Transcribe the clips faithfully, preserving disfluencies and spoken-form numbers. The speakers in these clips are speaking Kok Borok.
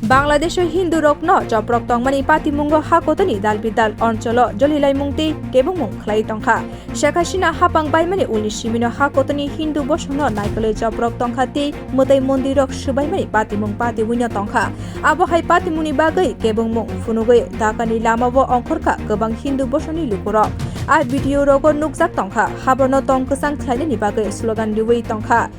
Bangladesho Hindu rokno choprok tongmani patimungo ha kotorni dal bidal oncholo jolilaimung tei kebengmung khlai tongkha. Sheikh Hasina hapang baimani ulni simino ha kotorni Hindu bosongno naikolwi choprok tongkha tei mwtai mondirrok swbaimani patimung patibuino tongkha. Abo hai patimungni bagwi kebengmung phunugwi Dhakani lamao ongkhorkha kwbang Hindu bosongni lukurok. A video rogo nukjak tongkha, haborno tong kwchang khlainani bagwi slogan riwi tongkha.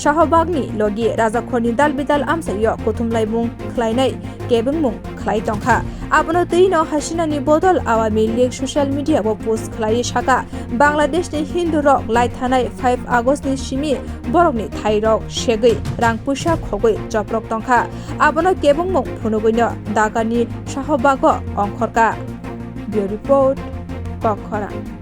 Shahobagni logi rajakhorni dal bidal amchaio kuthumlaimung khlainai kebengmung khlai tongkha. Abono twino Hasinani bodol Awami League social media o post khlaiwi saka, Bangladeshni Hindu rok lai thanai five August ni simi borokni thairok segwi rang puisa khogwi choprok tongkha. Abono kebengmung phunugwino Dhakani Shahobago ongkhorkha. Bureau Report, Kokkhorang.